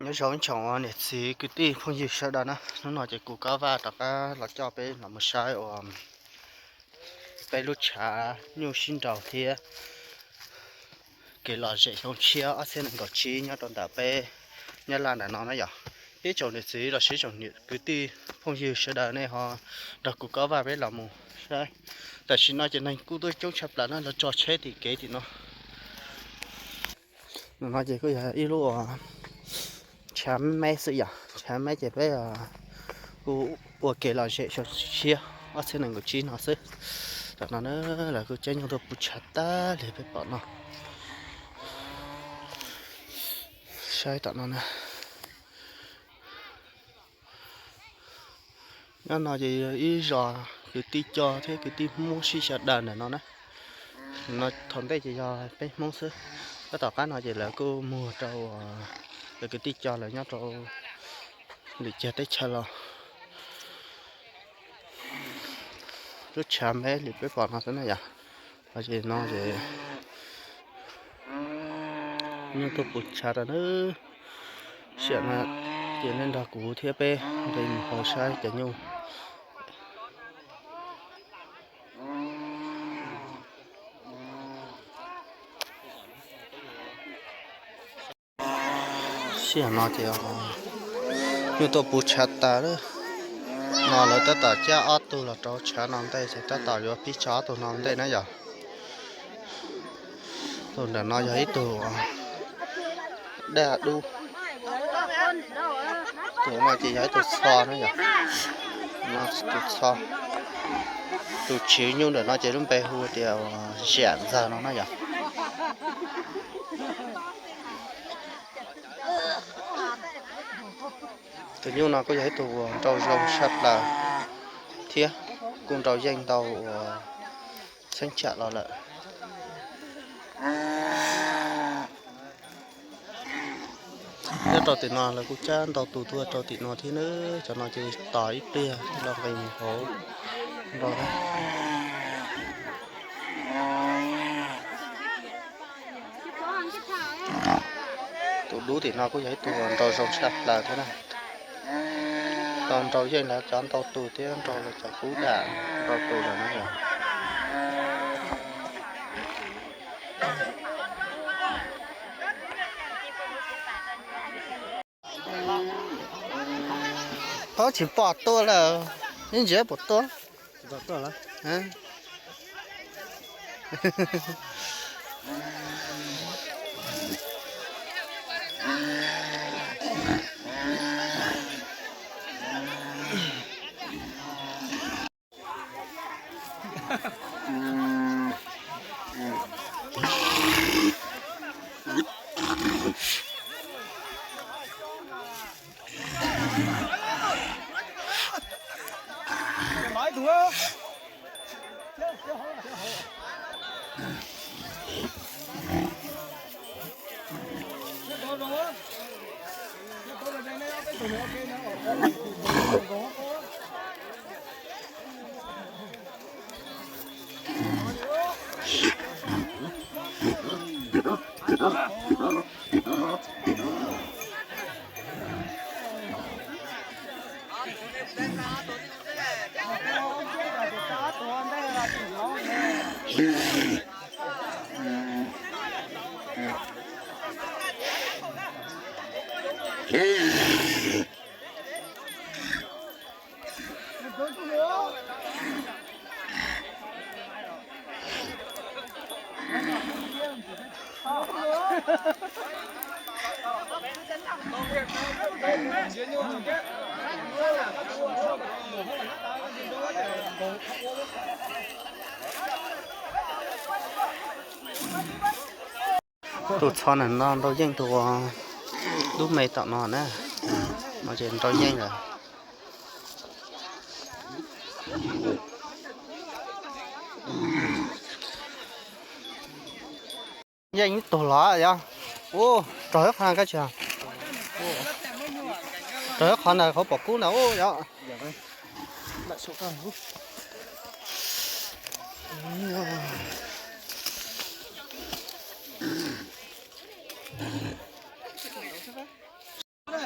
Nyob zoo ib tsoom niam txiv kwv tij phooj ywg sawv daws na, hnub no ces kuv Kob Vaj rov qab los coj peb los mus saib uas peb lub tshav nyuj sib nraus thiab kev lom zem xyoo tshiab ob txhiab nees nkaum tsib nyob rau ntawm peb Nyab Laj ntawm no na yom. Ib tsoom niam txiv los sis tsoom niam kwv tij phooj ywg sawv daws nej ho nrog kuv Kob Vaj peb los mus saib. Tam sim no ces neeg kuj tuaj coob tshaj plaws na, lawv tso tsheb tim kev tim no. No ces kuj yog ib lub tshav meb xwb yom, tshav meb ces peb kuj ua kev lom zem xyoo tshiab ob txhiab nees nkaum tsib no xwb. Tam no na, lawv kuj cab nyuj tuaj puv tshav tag li peb pom no. Saib tom no na. Nyob no ces ib zos kwv tij Coj thiab kwv tij Hmoob sib xyaw daws ntawm no na. No thaum ntej ces yog peb Hmoob xwb, tab tom qab no ces lawv kuj muag rau lawv kwv tij Coj lawv nyob rau lwm cag teb chaws los. Lub tshav meb li peb pom no xwb na yom. Ces no ces nyuj tuaj puv tshav rau na. Sij hawm no ces nej nrog kuv thiab peb nqis mus hauv saib cov nyuj. Sij hawm no ces nyuj tuaj puv tshav tas lawm. No lawv tab tom cab ob tug los rau tshav no ntej ces tab tom yuav pib tso ob tug no ntej na yom. Tus ntawm no yog ib tug daj dub. Tus no ces yog ib tug txho na yom. Tus txho, tus tswv nyuj ntawm no ces lub npe hu tias Ziam Ntxawg no na yom. Tus nyuj no kuj yog ib tug uas nrau zoo tshaj plaws thiab kuj nrau yeej ntau uas txheeb tsam los lawm. Nyob rau tim no lawv kuj cab ntau tus tuaj rau tim no thiab na, cov no ces tos ib pliag los nqis mus hauv nrau. Tus dub tim no kuj yog ib tug nrau zoo tshaj plaws thiab na. Tau nrau yeej lawv cov ntau tus thiab nrau lawv cov kub dam ntau tus lawm na. Thaub tsis pom tuaj lawm, ib ntsis pom tuaj. Tus txho ntawm no nrau yeej tus dub me tom no na, no ces nrau yeej lawm. Yeej ib tug los yog, ua, raug ib qho kab tsi, raug ib qho ntawm qhov pom kub ntawd ua yog.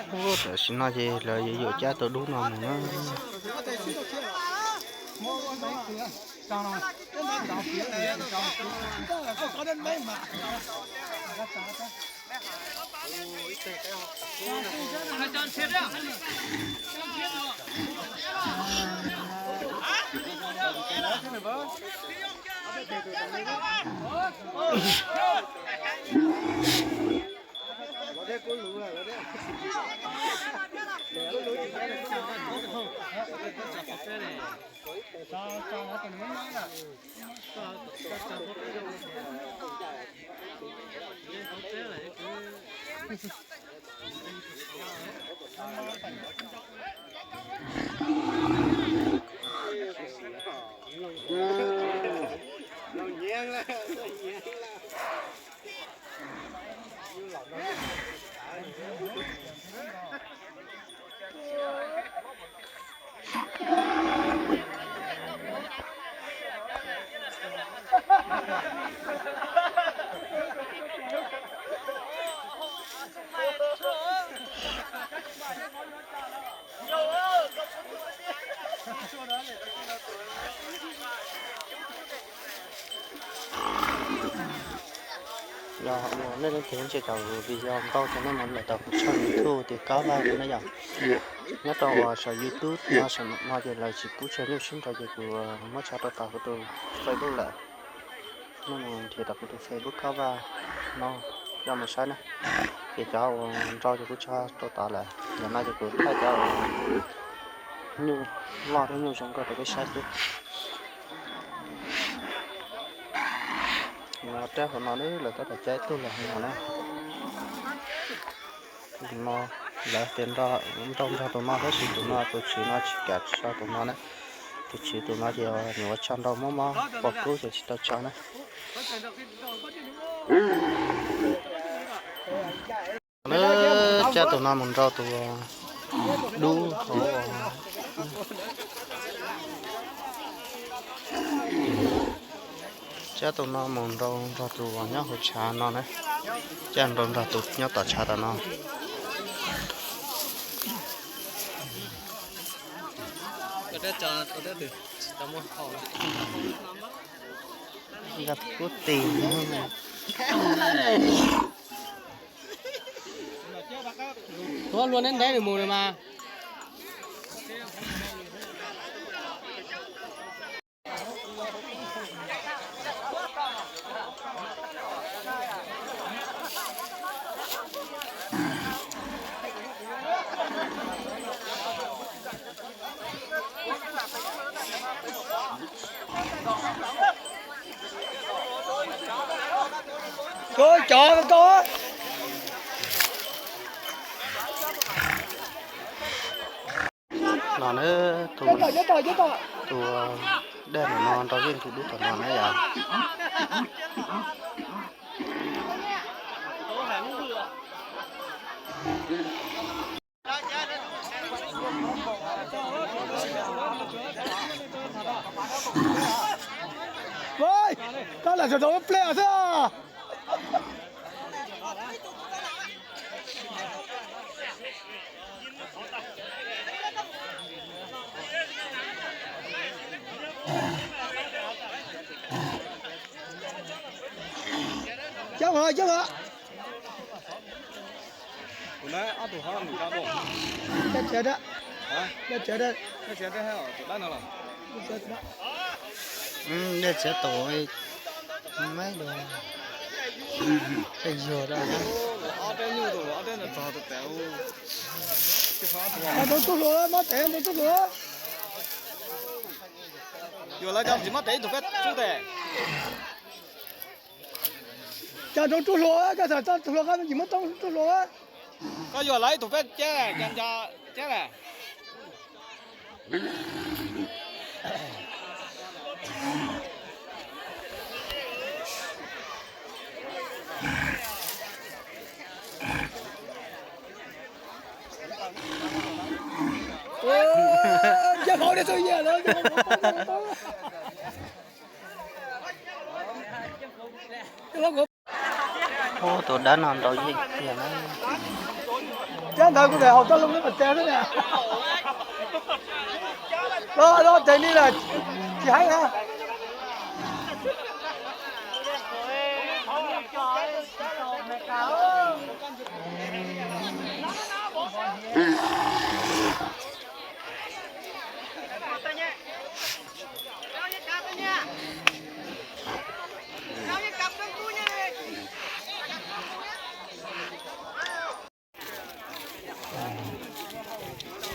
Tam sim no ces lawv yuav yuav cab tus dub no mus na. Yog nej leej twg ntsia cov video ntau ces nej mam li tau kuv tshooj YouTube tias Kob Vaj no yom. Nyob rau uas saum YouTube no saum no ces lawv tsis pub tshuaj nyuj sib nraus ces kuv muab tso rau tom kuv tus Facebook lawm. Nej mus nrhiav tom kuv tus Facebook Kob Vaj no coj mus saib na. Ces cov uas nrau ces kuv tso rau tod lawm, yog no ces kuv thaij cov uas nyuj loj thiab nyuj zoo nkauj rau peb saib xwb. Rab hauv no lawv tab tom cab ib tug los hauv no na. Tus no lawv tias nrau nrog tus no tab sis tus no tus tswv no tsis kam tso tus no na. Tus tswv tus no ces nws ua tshaj nrau mob mob pom kub ces tsis tau tso na. Lawv cab tus no mus nrog tus dub hauv, cab tus no mus nrau nrog tus uas nyob hauv tshav no na, cab nrau nrog tus nyob tom tshav tom no. Nkag pub tis. Tuav hlua neb ntev nws mus nws mas. Koj cov koj. No na, tus, tus dej no nrau yeej tus dub tom no na yom. Koj lam rau rau plej xwb. Coob hov, coob hov. Dej txiav, dej txiav, dej txiav tus, dej yuag da. Nrau tub hluas, mob tes nrau tub hluas. Yuav lawv cov tsis mob tes ib tug peb tub tes. Cas nrau tub hluas, koj tham tub hluas, koj tsis mob tub hluas. Koj yuav lawv ib tug peb cab, cab cab. Ub, tus dab no nrau yeej tiag na. Cab ntawd kuv daim haus toj loo mas tsa xwb na. Los los tes ni lawm, tsis haib na.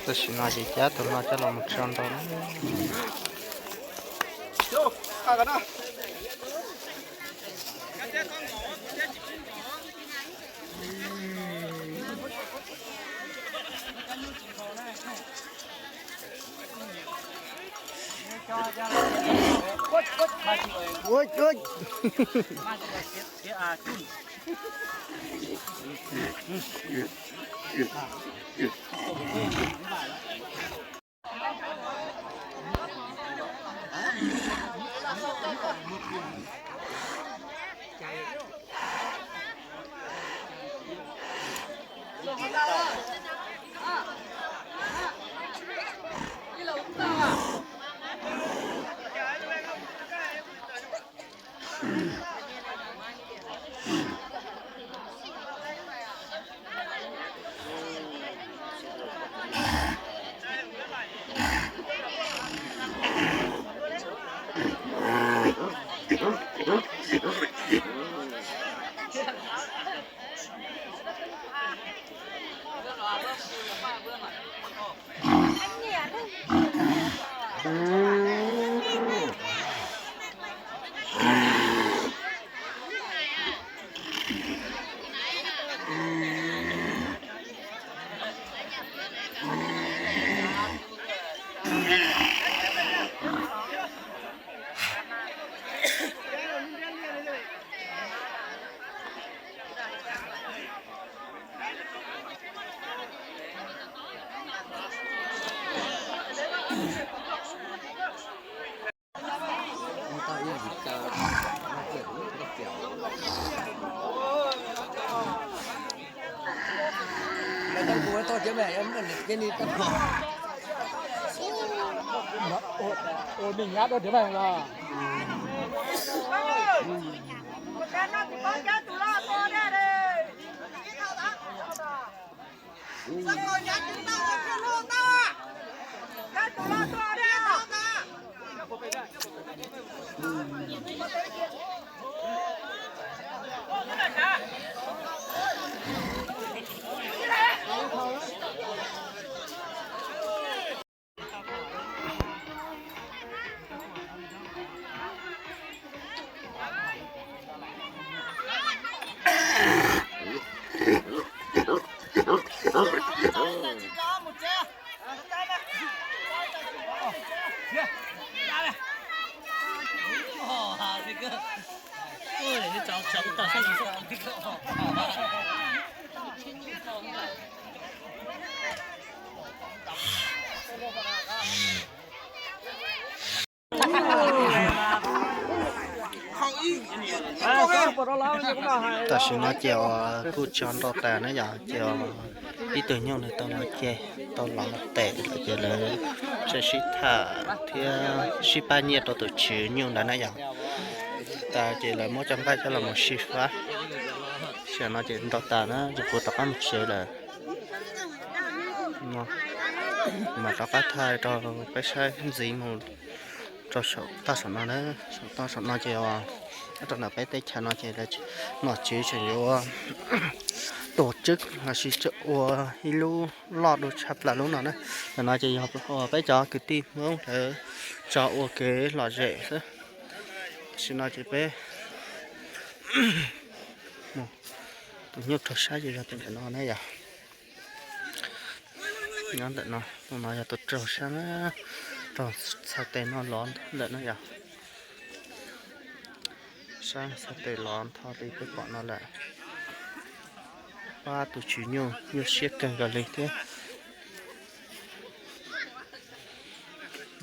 Tam sim no ces cab tus no coj los mus tso nrau na. Tam sim no ces kuj tso nrau tas na yom, ces ib tug nyuj nws tau los ceg, tau los tes lawm ces lawv tseem sib tham thiab sib pab nyiaj rau tus tswv nyuj ntawd na yom. Tas ces lawv muab cov nqaij coj los mus sib fab. Tam sim no ces nrau tas na, ces kuv rov qab mus tsev lawm. Mas rov qab thaij rau peb saib ntxiv mus rau saum toj saum no na. Saum toj saum no ces rau ntawm peb teb chaws no ces nom tswv tseem yuav ua tus tswb lossis tseem ua ib lub loj dua tshaj plaws lub no na. Ntawm no ces yog peb cov kwv tij Hmoob lawv tso ua kev lom zem xwb. Tam sim no ces peb tus nyuj raug sab ces yog tus ntawm no na yom. Nyob ntawm no, tus no yog tus raug sab na, raug txhais tes no los lawm na yom. Sab txhais tes los nrho li peb pom no lawm. Pab tus tswv nyuj nyuaj siab kawg nkaus li thiab.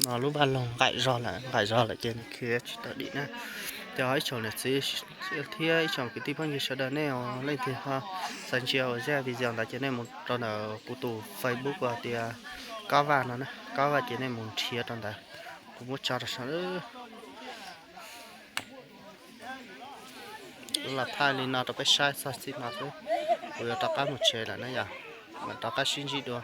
No lub vaj loog nqaim zog lawm, nqaim zog lawm ces nws khiav tsis tawm dim na. Cov ib tsoom niam txiv thiab ib tsoom kwv tij phooj ywg sawv daws, nej leej twg ho xav ntsia ua zaj video ntawd ces nej mus rau ntawm kuv tus Facebook uas tias Kob Vaj no, Kob Vaj ces nej mus nrhiav rau ntawd, kuv muab tso rau saum. Los thaij li no rau peb saib txog txij no xwb, kuv yuav rov qab mus tsev lawm na yom, mam rov qab sib ntsib dua.